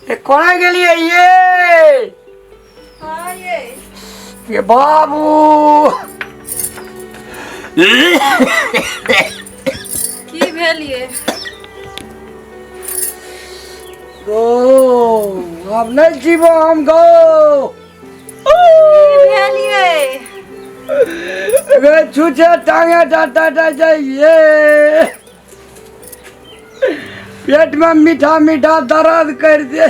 ए कोना गेलियै ये? हाँ ये। ये बाबू, की भेल ये? गो, आब नहि जीबो हम गो। की भेल ये? गे, छुछे टांगे टाटा जाइए, पेट में मीठा मीठा दर्द कर दे।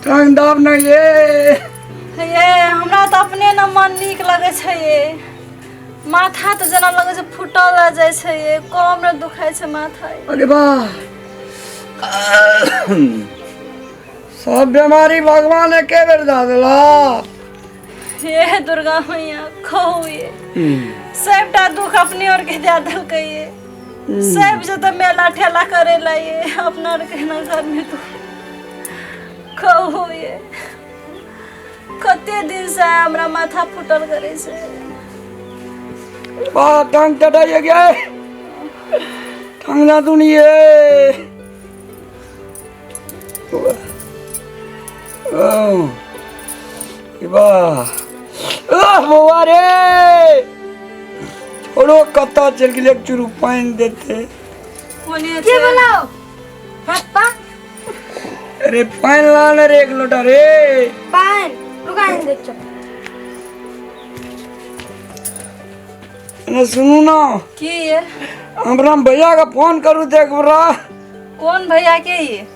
टांग दाब न ये। ये हमरा तऽ अपने न मन नीक लगै छै ये। माथा तऽ जेना लगै छै फूटल जाइ छै ये, कम ने दुखाइ छै माथा। अरे वाह, सब बीमारी भगवान एके बेर दऽ देला। हे दुर्गा मैया, कहू ये, सबटा दुख अपने और के दे देलकै ये। सब जतऽ मेला ठेला करे ला ये, अपना और के ना घर में दुख। कहू ये, कते दिन से हमरा माथा फूटल करे छै। बा, टांग टटाइए गए, टांग ना दुनिये। बौआ रे, छोड़ो, कतऽ चलि गेलै? एक चूरू पानि देते। कोने के बोलाओ पापा? अरे पानि ला ने रे, एक लोटा रे। पानि रुका दे चल। ने सुनू ना। की ये? हमरा भैया के फोन करू तऽ एक बेरा। कोन भैया के ये?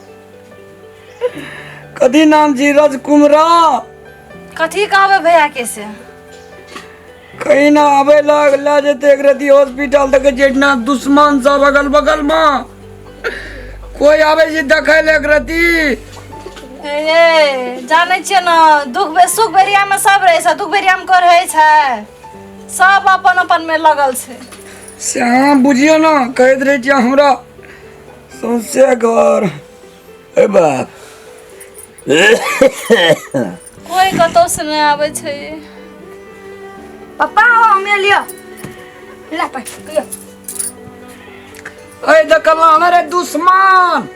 कथी नाम छी, राजकुमरा। कथी कहबै भैया के से? कहीं ना आबे लग लए जेते एक रति हॉस्पिटल। देखै छियै इतना दुश्मन सब अगल बगल में, कोई आबै छै देखै ले एक रति? ए जानै छियै ने, दुख सुख बेरिया में सब रहै छै, दुख बेरिया में कोई रहै छै? सब अपन अपन में लगल छै। से अहाँ बुझियौ ने, कहैत रहै छियै हमरा सौंसे घर। ए बाप, कोई कतौ से नहि आबै छै। पप्पा, आओ, हमें लियो ला पानि पियो। ए देखल हमारे दुश्मन।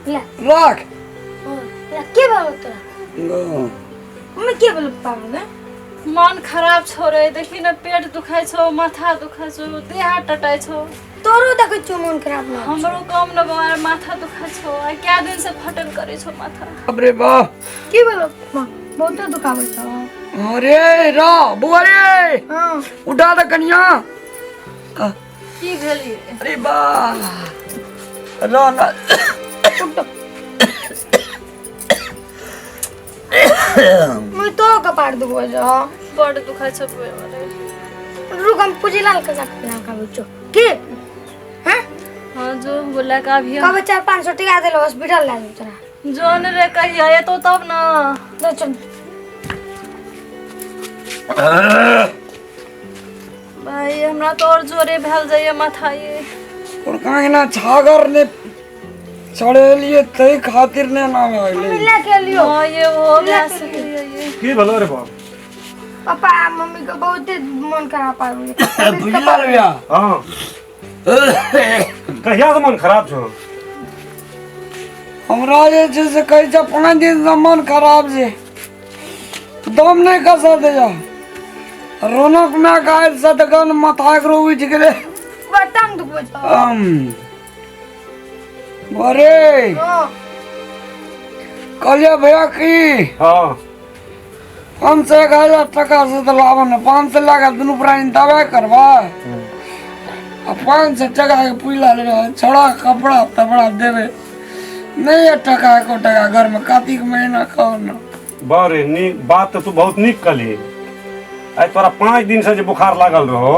ला। राख। हाँ, ला। के बोलो तोरा? मम्मी, के बोलो पापा गे? मन खराब छौ रे, देखी ने, पेट दुखाइ छौ, माथा दुखाइ छौ, देह हाथ टटाइ छौ। तोरो देखै छियौ मन खराब न? हमरो कम न बौआ, माथा दुखाइ छौ, आ कै दिन से फटल करै छौ माथा। बाप रे बाप। की बोलो माँ, बहुते दुखाबै छौ? अरे रा बौआ रे। हाँ। उठा दे कनिया। की भेल ये? अरे बा रा ना। मैं तो कपार दुखबै छौ। बड दुखाइ छौ बौआ रे। रुक, हम पूजीलाल के साथ ना खाबै छौ की? हाँ। हाँ, जो बोला का अभी। कहबै 400-500 टका देलो, हॉस्पिटल ला जाऊ तोरा। जोन रे, कहिया एतौ तब न। ले चल। भाई, हमरा तो और जोरे भेल जाइए माथा ये। और कहाँ ना छागर ने चढ़ेलिए, तै खातिर ने ना भए। ले के लियो। हाँ ये, वो भए सकैए ये। की भेलो रे बाप? पापा, मम्मी के बहुते मन खराब आबि गेलै। बुझला रे भैया। हाँ, कहिया से मन खराब छौ? हमरा जे छै से कहै छै 5 दिन से मन खराब छै, दम नहि कसा दैया। रौनक माय काल्हि से तखन माथा एकरो उठि गेलै। बड़ टांग दुखबै छौ। अरे। हाँ। कहलियै भैया की, 500 1000 टका से तऽ लाबऽ ने, 500 लए कऽ दुनू प्राणी दबाइ करबै आ 500 टका के पुइला लेबै, छोड़ा कपड़ा तपड़ा देबै। नहि यऽ टका एको टका घरमे, कार्तिक महीना, कहू ने। बड़े नीक बात तऽ तू बहुत नीक कहली। आइ तोरा 5 दिन से जे बुखार लागल रहो,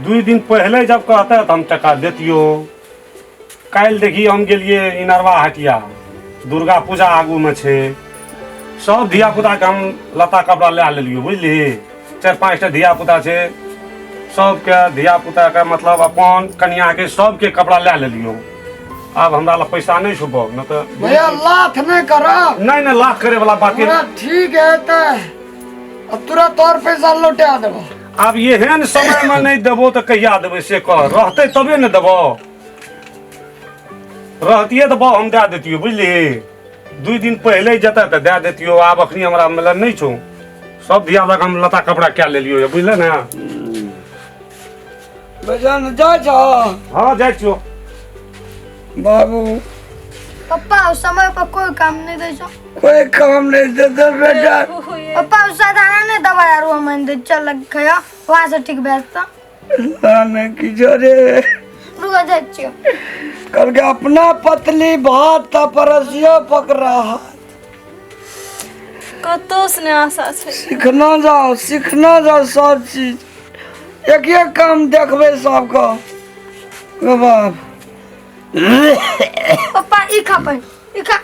2 दिन पहले जब कहते तऽ हम टका देतियो। काल्हि देखी, हम गेलियै इनरवा हटिया, दुर्गा पूजा आगूमे छै, सब धिया पुताके हम लत्ता कपड़ा लए लेलियो, बुझली? चारि पाँचटा धिया पुता छै, सबके धिया पुताके, मतलब अपन कनियाके, सबके कपड़ा लए लेलियो। आब हमरा लग पैसा नहि छौ बौ, नहि तऽ भैया, लाथ नहि करब। नहि नहि, लाथ करे वाला बात हमरा ठीक है तऽ अब तुरंत तोर पैसा लौटा देबो। आब एहन समयमे नहि देबो तऽ कहिया देबै से कह। रहतै तबे ने देबो। रहतियै तऽ बाउ हम दए देतियौ, बुझलिही? 2 दिन पहिले जेतै तऽ दए देतियौ। आब अखनी हमरा मिलल नहि छौ। सब धिया पुता हम लता कपड़ा कए लेलियौ ये, बुझले ने? बेचन जाइ छौ? हाँ जाइ छियौ। बाबू पप्पा समय पर कोई काम नहीं दै छौ। कोई काम नहीं देते बेटा। पप्पा साधारण नहीं दवाई आर हम दे चल खया वहां से ठीक भेल त ना किछो रे। रुक जाइ छियौ। कल के अपना पतली भात त परसियो पकड़ा। कतौ से नहि आशा छै। सीखना जाओ, सीखना जाओ सब चीज। एक एक काम देखबै सबके। गो बाप। पप्पा ई खा पहिने, ई खा,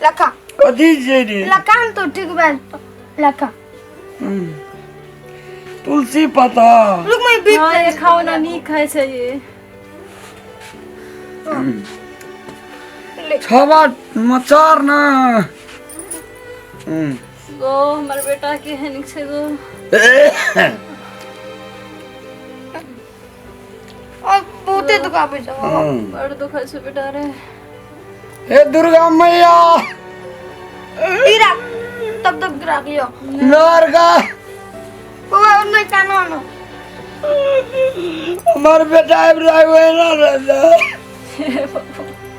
लखा। कथी छै रे? लखा ने तो ठीक भेल त लखा। तुलसी पत्ता। रुक मैं बीत हाँ, ये खाओ ना, नीक खाइ छै ये। छवा मचार ना। गो हमर बेटा केहन छै गो। और बहुते दुखाबै छै। बड़ दुखाइ छै बेटा रे। हे दुर्गा मैया। ई राख, तब तक राख लियो। नारगा। बौआ, और नहीं कानो आनो। हमार बेटा आबि रहा है ना रहता।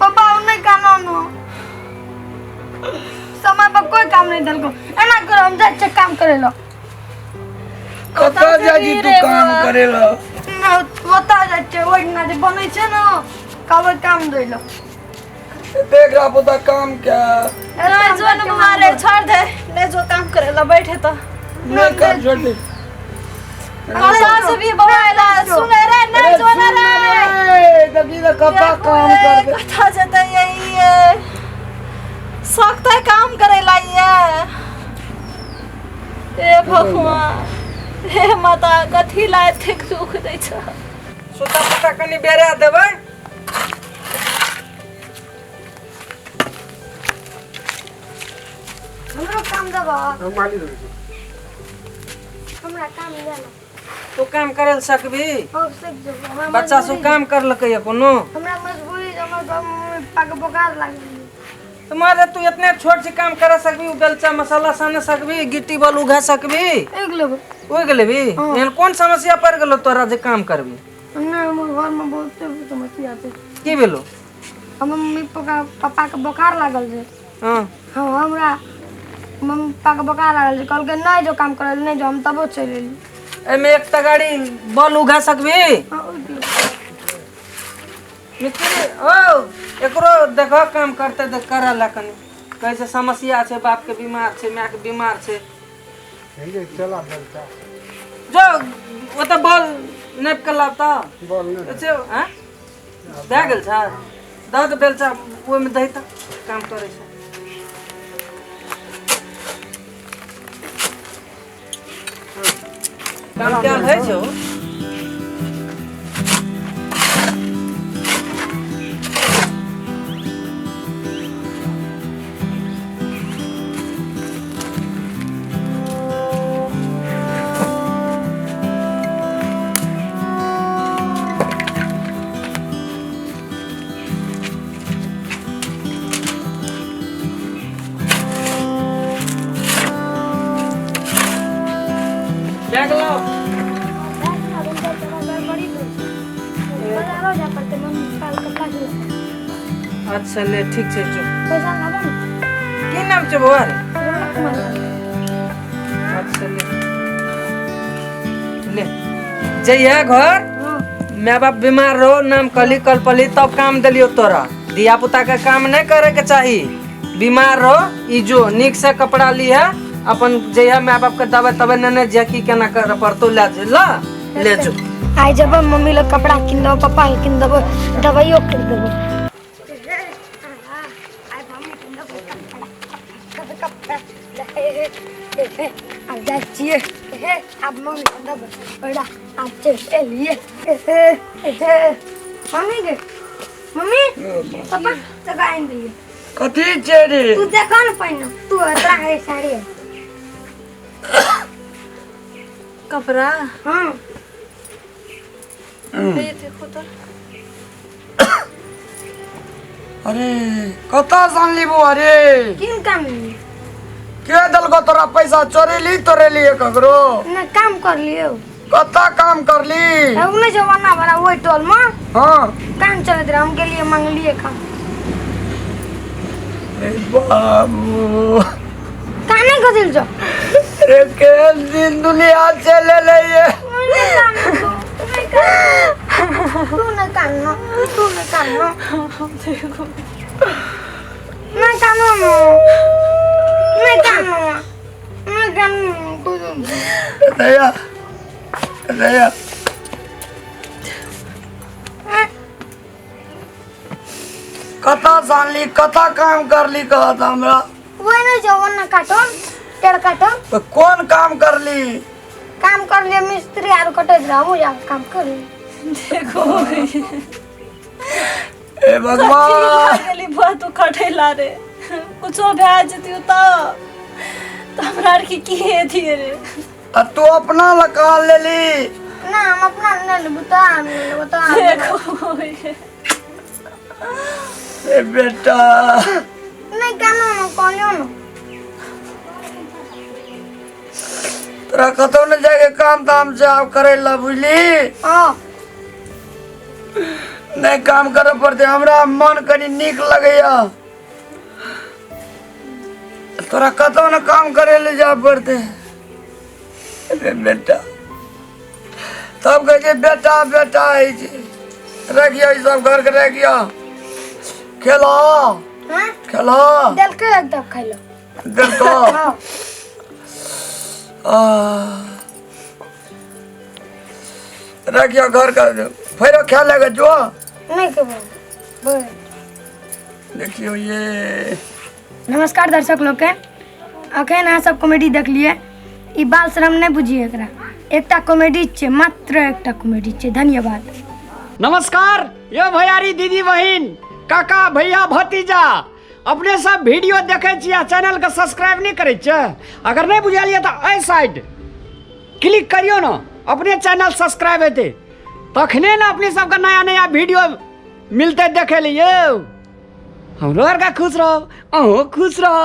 पापा और नहीं कानो आनो। समय पर कोई काम नहीं दलको। एना करो हम जाइ छियै काम करे लो। कतऽ जाइ छी तू काम करे ला? ओतऽ जाइ छियै, ओहिना जे बनै छै ने कहबै काम दै लो। देख रहा पुता काम क्या। नहीं जो न मारे छोड़ दे, नहीं जो काम करे ला बैठे तो। नहीं कर छोड़ दे। कतऽ से भी बौआ सुने रे, नहीं जो न रे। देखी तो कतऽ काम कर दे। कतऽ जेतै ये सकते काम करे ला ये। हे भगवान, हे माता, कथी ला एतेक दुख दै छ। सुता पुता कनि बेरा देबै। हमरो काम देबा। हम माली देबै। हमरा काम देना। तू काम करे सकबी? हो सक जेबो। हमरा बच्चा सब काम करलकै या कोनो? हमरा मजबूरी, हमर मम्मी पापा के बोखार लागि गेलै। तुम्हारे तू इतने छोट से काम कर सकबी? बेलचा मसाला साने सकबी, गिट्टी बालू उघा सकबी? एक लेबै। उग लेबी? एहन कोन समस्या पड़ गेलो तोरा जे काम करबी? नहीं, हमर घर में बहुत समस्या छै। की भेलो? हमर मम्मी पापा के बोखार लागल छै। हाँ। हाँ, हमरा मम्मी पापा के बोखार लागल छै, कहलकै नहीं जो काम करे नहीं जो, हम तबो चलि एली। एमे एक तगाड़ी बल उघा सकबी? हाँ, उघ लेबै। मिस्त्री ओ एकरो देखो काम करते देख करला कनी। कैसे समस्या छै, बाप के बीमार छै, माय के बीमार छै। चला बेलचा। जो ओतऽ बल नापि के लाब तऽ। बल नहि। अच्छा, हाँ? भए गेल छै? दऽ दे बेलचा ओहिमे दही तऽ काम करै छै। काम कयल होइ छौ? भए गेलौ? अच्छा ले ठीक छै जो। की नाम छै बौआ रे? अच्छा ले ले जइहे घर, my बाप बीमार रहो, नाम कहली कल पली तब काम देलियो तोरा। धिया पुता के काम नहीं करे के चाही। बीमार रहो ई जो नीक से कपड़ा लिहे अपन जइहे my बाप के दवाई तबाई नेने जे की केना करे पड़तो ले जे ला ले जो। आइ जब मम्मी लोग कपड़ा किन देबो, पप्पा के किन देबो, दवाइयो किन देबो। आब जाइ छियै, आब मम्मी के देबै बड़ा। आब चलि एलियै। मम्मी गे, मम्मी पापा टका आनि देलियै। कथी छै रे? तू देखो ने पहिने, तू तोरा है साड़ी। कपड़ा हाँ। ये देखो तो। अरे कतऽ से अनली बौआ रे? किन काम? के देलको तोरा पैसा? चोरेली तोरेली ककरो? ना काम कर लियो। कतऽ काम करली? उ नहीं जमाना बड़ा वही टोल में। हाँ। काम चलत रहे, हम के लिए मांगलिए काम। अरे बाबू काने को दिल जो अरे के दिन दुनिया चले ले ये। तू न कानो, तू न कानो, देखो न कानो, न कानो, न कानो। दया दया कतऽ से अनली, कतऽ काम करली कहत हमरा? वही नहीं जवान काटो पेड़ काटो। तो कौन काम करली? काम कर लिए मिस्त्री आर कटे रहा जा काम कर लिए। देखो ए भगवान गेली बुआ तू कटेला रे, कुछो भए जतियो तो हमरा आर के की हेतिए रे? आ तू अपना लका लेली? ना हम अपना नहीं लेबू तो हम लेबू तो हम। देखो ए बेटा नहीं कानो ना कहलियो ना। तोरा कतौ न जाके काम ताम से आब करे ला बुझली? हाँ। नहीं काम करे पड़ते, हमरा मन कनी नीक लगैया। तोरा कतौ न काम करे ले जाए पड़ते। अरे बेटा तब कहै छै बेटा बेटा होइ छै। रखियो ई सब घर के रखियो। खेलो खेलो देलकै एकदम खाइलो देलको। हाँ। रखियो घर का फेरो खा लेगा जो नहीं खेबो। देखियो ये। नमस्कार दर्शक लोग के, अखन अहाँ सब कॉमेडी देखलिए। ई बाल श्रम नहीं बुझिए एकरा, एकटा कॉमेडी छै, मात्र एकटा कॉमेडी छै। धन्यवाद। नमस्कार यो भैयारी दीदी बहिन काका भैया भतीजा, अपने सब वीडियो देखे छी आ चैनल के सब्सक्राइब नहीं करै छियै? अगर नहीं बुझलियै तऽ एहि साइड क्लिक करियौ ने, अपने चैनल सब्सक्राइब हेतै तखने ने अपने सबके नया नया वीडियो मिलते देखे लिए। हमरो आरके खुश रहब, अहूँ खुश रहब।